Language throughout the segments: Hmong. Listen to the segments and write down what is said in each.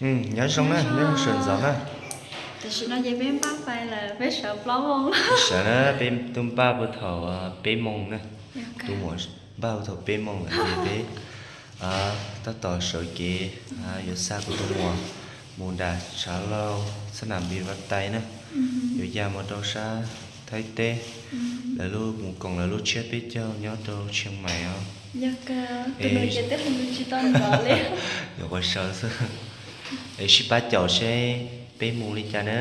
Nyob zoo na, nyob zoo sawv ntxov na. Tam sim no ces peb npaj pais lawm, peb sawv plaub moos. Sawv na, peb twb npaj puag thaum peb moos na. Tus muam npaj puag thaum peb moos lawm ces peb tab tom sawv kev yuav xa kuv tus muam mus nram tshav lauj xab nam npis vaj tais na, yuav ya mus rau sab Thaib teb, lawv lub mus koom lawv lub tsiab peb caug nyob rau Tshiab Mais os. Nyuam qhuav sawv xwb. Es sib pab caum seb peb mus li cas na.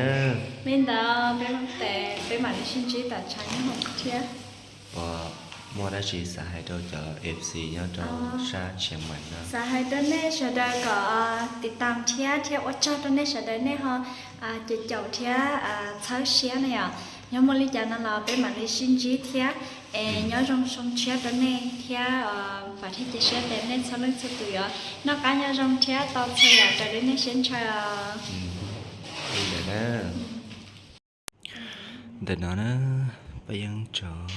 Li ntawd peb mus tes peb mam li sib ntsib tom tshav nyob hoom thiab. Puas muaj dab tsi xav hais rau cov F C nyob rau sab Tshiab Mais no? Xav hais rau nej sawv daws kom tiv tam thiab, thiab ua tsaug rau nej sawv daws nej ho caum caum thiab txhawb siab na yom. Yog muaj li cas no los peb mam li sib ntsib thiab. Es nyob zoo zoo tshiab rau nej thiab, vam thiab cia siab tias nej txhua leej txhua tus yuav noj qab nyob zoo thiab tau txhua yam raws li nej siab ntshaw os. Ntawm no na, Paj Yeeb cov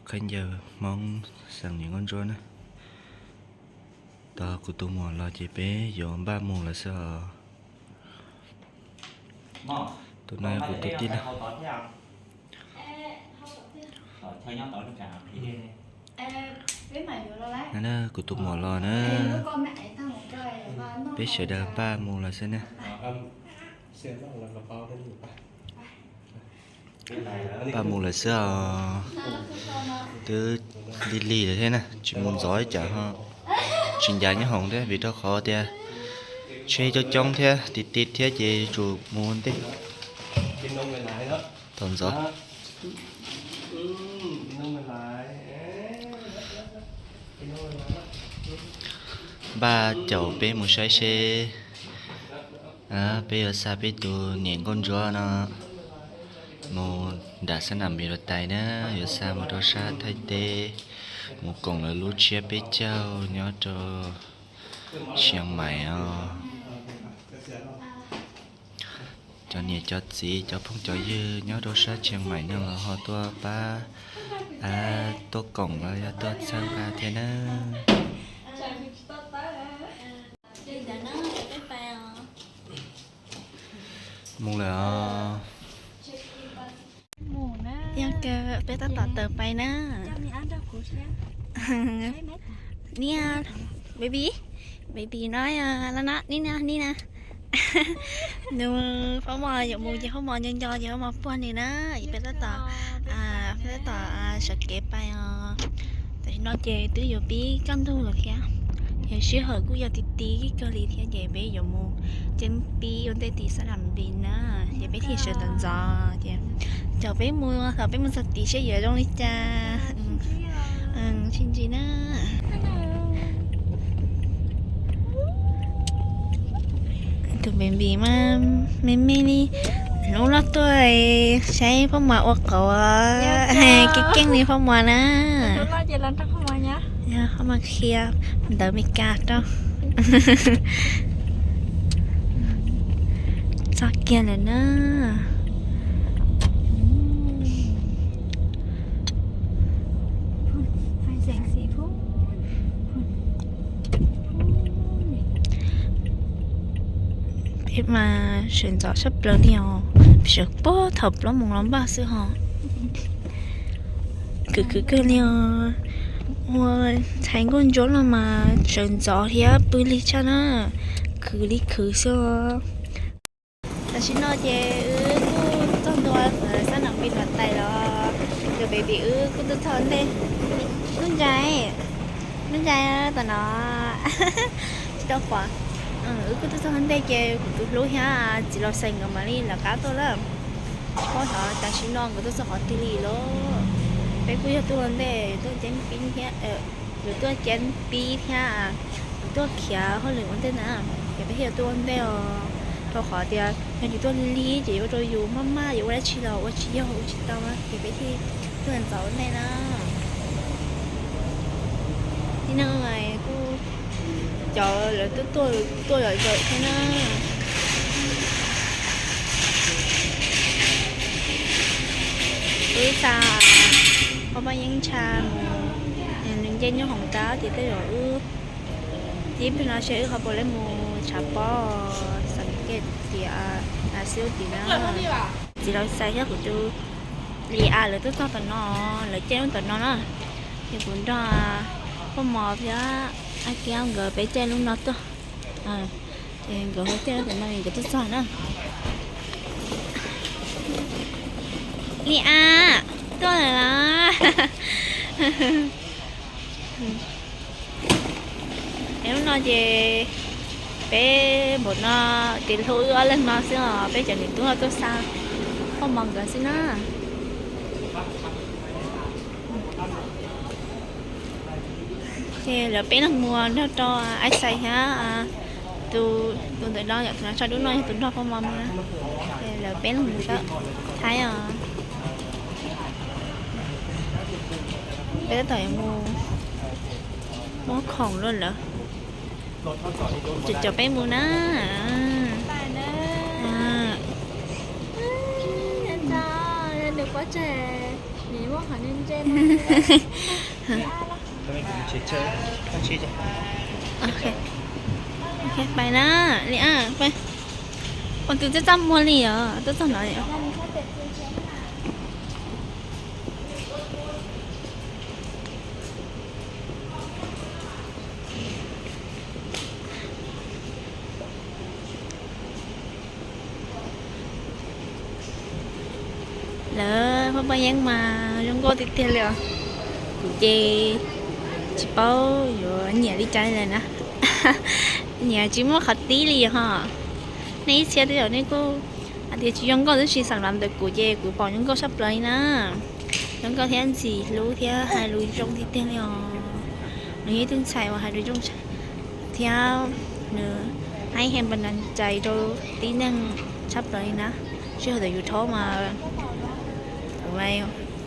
khaub ncaws Hmoob xeem niam nkauj ntsuab na. Tos kuv tus muam los ces peb yuav npaj mus lawm xwb os. Tus no yog kuv tus tij laug. Na, kuv tus muam los na, peb sawv daws npaj mus lawm xwb na. Npaj mus lawm xwb os. Twb lig lig lawm thiab na, tsis mus ntxov ib tsam ho tsis ncav nyob hoom thiab vim rau qhov tias tsheb coob coob thiab ti ti thiab ces yuav tsum mus ntej. Thaum ntxov npaj caum peb mus saib seb peb yuav xa peb tus niam nkauj ntsuab no mus nram xab nam npis vaj tais na, yuav xa mus rau sab Thaib teb, mus koom lawv lub tsiab peb caug nyob rau Tshiab Mais os. Cov niam cov txiv cov phooj cov ywg nyob rau sab Tshiab Mais no los ho tuaj pab, tuaj koom los yog tuaj txhawb nqa thiab na. Mus lawm os. Yog kawg peb tab tom tawm pais na. Niam, baby, baby no, no, no, ni na, ni na. Nws Fob Mos yuav mus ces Fob Mos nco nco ces Fob Mos puag nws na. Peb tab tom, peb tab tom sawv kev pais os. Tam sim no ces twb yuav pib kaj ntug lawm thiab, yog sij hawm kuj yog ti ti kawg li thiab ces peb yuav mus ceeb pib ua ntej tim xab nam npis na, ces peb thiaj sawv ntxov ntxov ces caum peb mus thaum peb mus txog tid seb yuav zoo li cas. Sib ntsib na. Tus baby mas me me li, hnub no tuaj saib Fob Mos ua qauv, keej keej li Fob Mos na. Fob Mos qhia ntawv Meskas rau. Txog kiag lawm na. Peb mas sawv ntxov sab plaws li os, sawv puag thaum plaub moos los npaj xwb hos. Khwv khwv kawg li os. Ua ntxhais nkauj ntsuab no mas sawv ntxov thiab pw lig tshaj na, khwv li khwv xwb. Tam sim no ces wb kuj txog ntua xab nam npis vaj tais los, tus baby wb kuj tuaj txog ntej. Nuj Ntsais, Nuj Ntsais tam no tsis tau qhuav. Wb kuj tuaj txog ntej ces kuv tus hlub thiab txiv laus Xais nkawd mam li lawv qab tuaj lawm. Tsis paub xyov tam sim no nkawd tuaj txog qhov twg li lawm. Peb kuj yog tuaj ua ntej, yuav tuaj ceeb pib thiab, yuav tuaj ceeb pib thiab, yuav tuaj khiav hauj lwm ua ntej na, ces peb thiaj yuav tuaj ua ntej os. Rau qhov tias yog yus tuaj lig lig ces yuav ua rau yus maj maj, yuav ua dab tsi los ua tsis yog, ua tsis tau na, ces peb thiaj tuaj ntxov ua ntej na. Tib neeg kuj cov lawv tuaj tuaj tuaj zom zaws thiab na. Wb xa Paj Yeeb Ntsha mus, nws nce nyoob hoom tag ces tej zaum wb tib pliag no seb wb ho puas li mus tshav pob. Tim xib tim na, txiv Lau Xais thiab kuv tus Li A lawv twb txog tom no, lawv caij lub tom no na. Ces kuv nrog Paj Mos thiab Ab Kiab nkawd peb caij lub no tuaj. Ces nkawd ho caij lub tom no nkawd twb txog na. Li A, tuaj lawm los? Es lub no ces peb npaum no, ces hlub wb ob leeg no xwb os, peb cov niam tub no tuaj xa Paj Mos nkawd xwb na. Ces lawv peb leeg mus nrog rau Ab Xais thiab tus, tus ntawm no yom, tus no tso dub no yog tus nrog Paj Mos mus na. Ces lawv peb leeg mus sab Thaib os. Peb tab tom yuav mus muab khoom rau lawv. Ces cov peb mus na. Ok, pais na, Li A, pais. Ua tus txaj txaj muag li os, twb txog no. Lawv phooj phooj ywg mas zoo nkauj tiag tiag li os. Kuv ces tsis paub yuav nyiam li cas lawm na. Nyiam tsis muaj qhov tib li ho. Nej ib txhia twb yog nej kuj hais tias tsis zoo nkauj, tab sis xam lam ntawm kuv ces kuv pom zoo nkauj sab plaws li na. Zoo nkauj thiab ntxim hlub thiab hais lus zoo tiag tiag li os. Nws yog ib tug ntxhais uas hais lus zoo thiab nws hais heev npaum no, cais rau tib neeg sab plaws li na. Tsis hais ntawm YouTube mas kuv,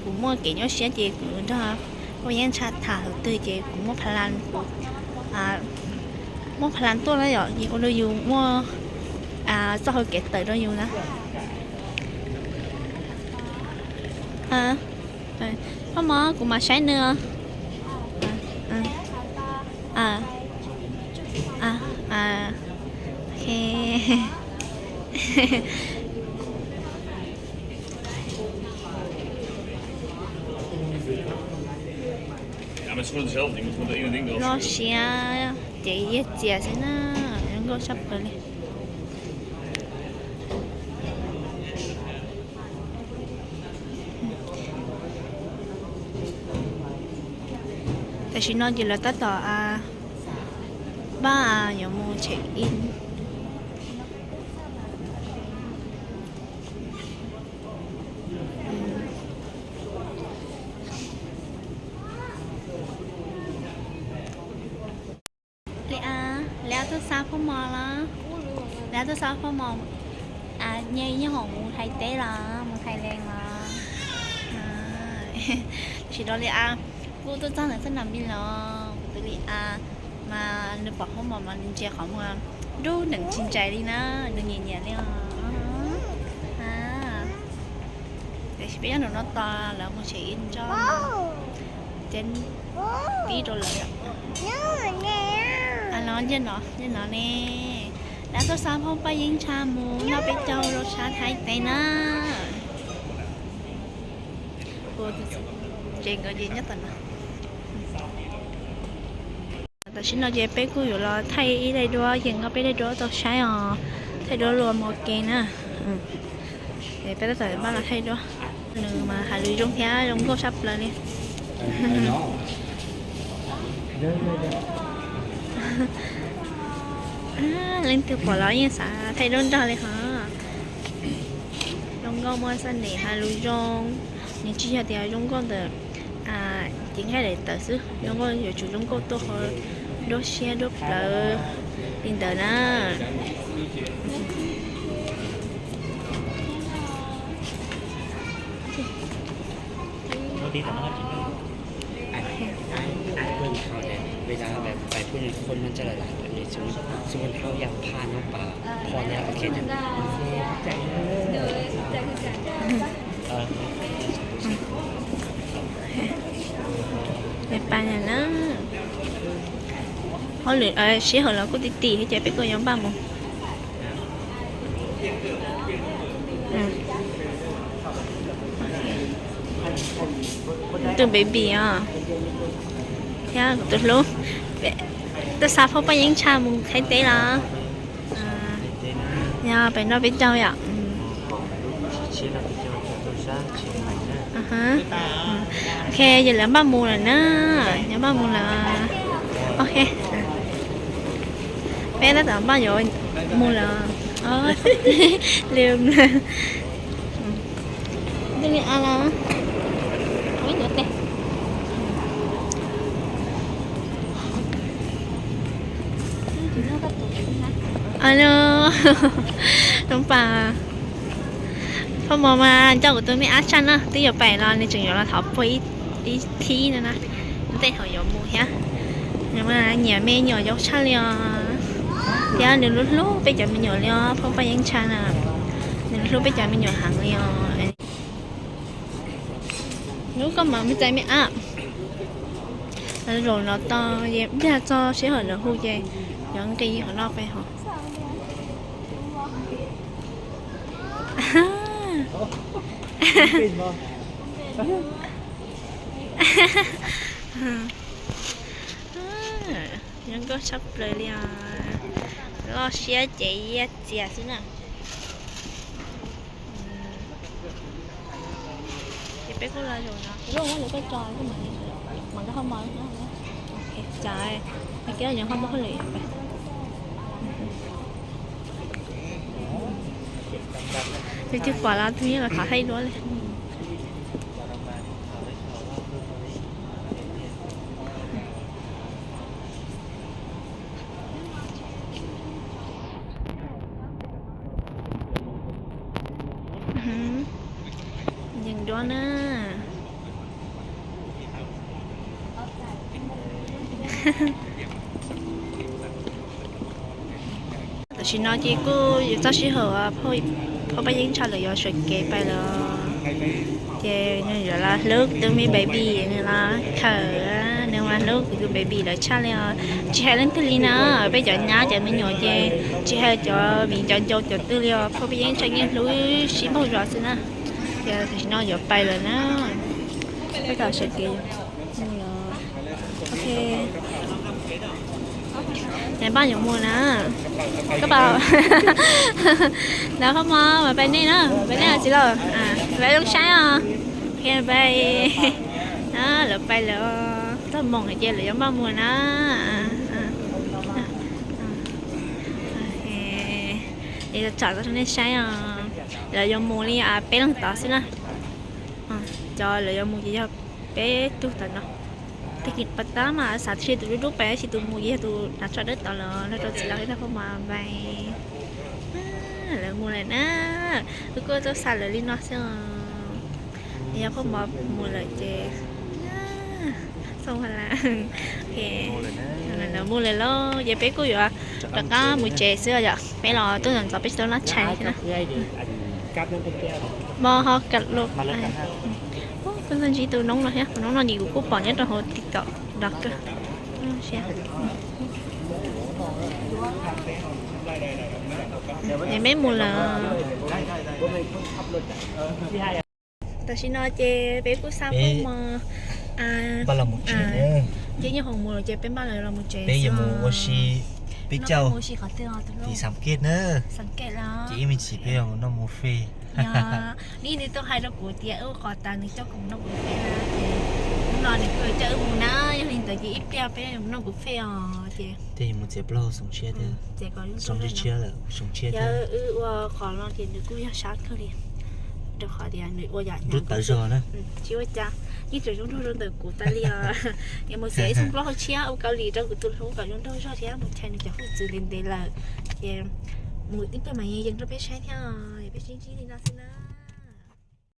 kuv muaj kev nyuaj siab ces kuv nrog phooj ywg Ntsha tham thaum twg ces kuv muaj plan, kuv muaj plan tuaj na yom, ces ua rau yus muaj txoj hau kev tawm rau yus na. Phooj Mos, kuv mam saib nws. Ok. Loj siab ces yog txias xwb na, zoo nkauj sab plaws li. Tam sim no ces lawv tab tom npaj yuav mus check in. Li a, lawv tuaj xa Phooj Mos los? Lawv tuaj xa Phooj Mos, nyias nyob hoom mus Thaib teb los mus Thaib lees los? Tam sim no Li a kuj tuaj txog ntawm txoj nam mis los, kuv tus Li a mas nws pom Phooj Mos mas nws ntsia qhov muag dub ntees tsis ntsais li na, nws nyiam nyiam li os. Tam sim peb nyob nram no tos lawv mus check in tso, ces pib rau lawv. Los nyob no, nyob no ne, lawv tuaj xa Phooj Paj Yeeb Ntsha mus noj peb caug rau sab Thaib teb na. Ces nkawd ces nyob tom no. Tam sim no ces peb kuj yuav los thaij ib daim duab, ces nkauj peb daim duab tau saib os, thaij duab luag mus ua ke na. Peb tab tom npaj los thaij duab. Nws mas hais lus zoo thiab zoo nkauj sab plaws li. Leej twg pom los yeej xav thaij duab nrog li hos. Zoo nkauj muaj xab nim hais lus zoo, nws tsis yog tias zoo nkauj ntawm cev nqaij daim tawv xwb, zoo nkauj yuav tsum zoo nkauj tuaj hauv duab siab duab plawv li ntawd na. Peb pab na, hauj lwm sij hawm los kuj ti ti thiab ces peb kuj yuav npaj mus. Tus baby os, thiab tus hlub. Tuaj xa phauj Paj Yeeb Tshaj mus Thaib teb los? Yog pem no peb caug yom. Ok, yog lawv npaj mus lawm na, nyob npaj mus lawm. Ok, peb tab tom npaj yuav mus lawm. Li, li a los, ib ntuv tes. Alo, Rooj Pas, phauj Mos mas coj kuv tus me ab tshaj na, twb yuav pais los nws tseem yuav los thov puag ib thib no na, tej thaum yuav mus thiab. Nws mas nyiam me nyuam yau tshaj li os, thiab nws hlub hlub peb cov me nyuam li os, phauj Paj Yeeb Tshaj na, nws hlub peb cov me nyuam heev li os. Hnub koj mam me txais me ab. Zaum no tau, ntiag txog sij hawm lawv hu ces yuav nqis qhov no pem hov. Zoo nkauj tshaj plaws li os. Loj siab ces iab txias xwb na. Ces peb kuj los zaum no, lub ua lawv koj tso, mam nkaj hauj mos. Cas hais kiag nyob hauj mos hauj lwm. Tus twg pom los tus yeej los thov thaij duab li. Yees duab na. Tam sim no ces kuj yuav txog sij hawm phauj Paj Yeeb Tshaj lawv yuav sawv kev pais lawm. Ces nws yuav los hlub tus me baby, nws los khawm, nws mas hlub kuv tus baby lawv tshaj li os. Tsis hais leej twg li na, peb cov nyab cov me nyuam ces tsis hais cov viv cov ncaus cov twg li os, phauj Paj Yeeb Tshaj yeej hlub sib npaug zos xwb na. Ces tam sim no yuav pais lawm na. Peb tom sawv kev mus los. Ok. Npaj yuav mus na. Koj pab, npaj phauj Mos mas pais nej na, pais nej os txiv laus, pais zoo saib os. Ok, pais. Lawv pais lawm, txog moos ces lawv yuav npaj mus na. Es tsam rau nej saib os, lawv yuav mus li peb leeg tod xwb na. Cov lawv yuav mus ces yog peb tug tom no. Tag kis pas tab mas xav tias tus dub dub pais, tab sis tus mus ces yog tus hnav tsho dawb tod los nrog rau txiv laus thiab phauj Mos pais. Lawv mus lawm na, wb kuj tuaj xa lawv li no xwb os. Yog phauj Mos mus lawm ces xoo ha la. Lawv mus lawm lauj, ces peb kuj yuav rov qab mus tsev xwb yom, peb los tuaj ntxov ntxov peb tsis tau noj tshais thiab na. Mo ho ka lo. Kuv ntsib tus noob no thiab, tus noob no ces kuv kuj pom nyob rau hauv TikTok los kawg. Peb mus lawm. Tam sim no ces peb kuj xa phauj Mos npaj los mus tsev. Ces nyuag hauv mus lawm ces peb npaj los mus tsev. Peb yuav mus ua si, peb caug ua si qhov twg tim Xam Kej na. Ces ib me ntsis peb yuav mus noj mus fej. Nws twb hais rau kuv tias wb qhov tas nws coj kuv mus noj mus fej na, ces hnub no nws kuj coj wb mus na, yog li ntawd ces ib pliag peb yuav mus noj mus fej os ces. Tej yuav mus txiav plaub hau xyoo tshiab thiab. Xyoo tshiab lawm, xyoo tshiab thiab. Wb ua qhov no ces nws kuj yog sab kawg li, rau qhov tias nws ua yam rub tawv zog na. Tsis ua cas, yeej tseem zoo nraug zoo ntawm kuv tas li os. Yuav mus txiav ib xyoo plaub hau tshiab ua Kaus Lim rau kuv tus hlub kom zoo nraug zog thiab mus chais nws cov hwj txwv ntev ntev lawm. Ces mus ib pliag mas yeej yees rau peb saib thiab, peb sib ntsib li no xwb na.